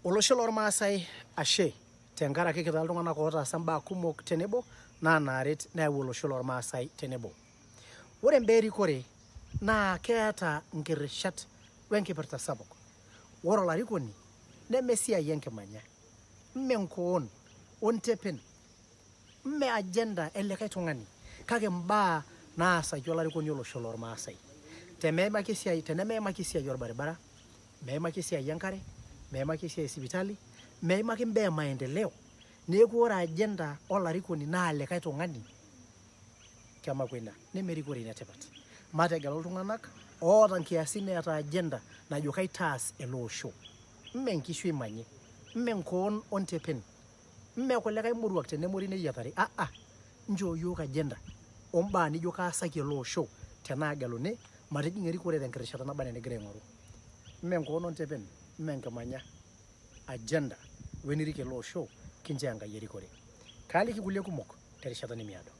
Olosho lormaasai ashe tenkaraki kitaa iltung'anak ootaasa imbaa kumok tenebo naa naaret neyau olosho lormaasai tenebo. Ore imbaa erikore naa keeta nkirishat wenkipirta sapuk. Ore olarikoni neme esiai enkimanya, mme nkoon ontepen, mme agenda e likae tung'ani kake imbaa naasaki olarikoni olosho lormaasai. Temeimaki esiai, tenemeimaki esiai orbaribara, meimaki esiai enkare, meimaki esiai e sipitali, meimaki imbaa e maendeleo, neeku ore agenda olarikoni naa likae tung'ani, kemakwa ina neme erikore ina etipat. Mategelu iltung'anak oota nkiasin neeta agenda najo kaitaas ele osho. Mme nkishu imanyi, mme nkoon ontepen, mme kulikae moruak tenemori neyiatari, aa nchoo iyiook agenda ombaa nijo kaasaki ele osho tenaageluni matijing'a erikore tenkirishata naba enaa enigira aing'oru. Mme nkoon ontepen, mme enkimanya, agenda wenirik ele osho kinchoo Enkai erikore. Kaaliki kulie kumok terishata nemiado.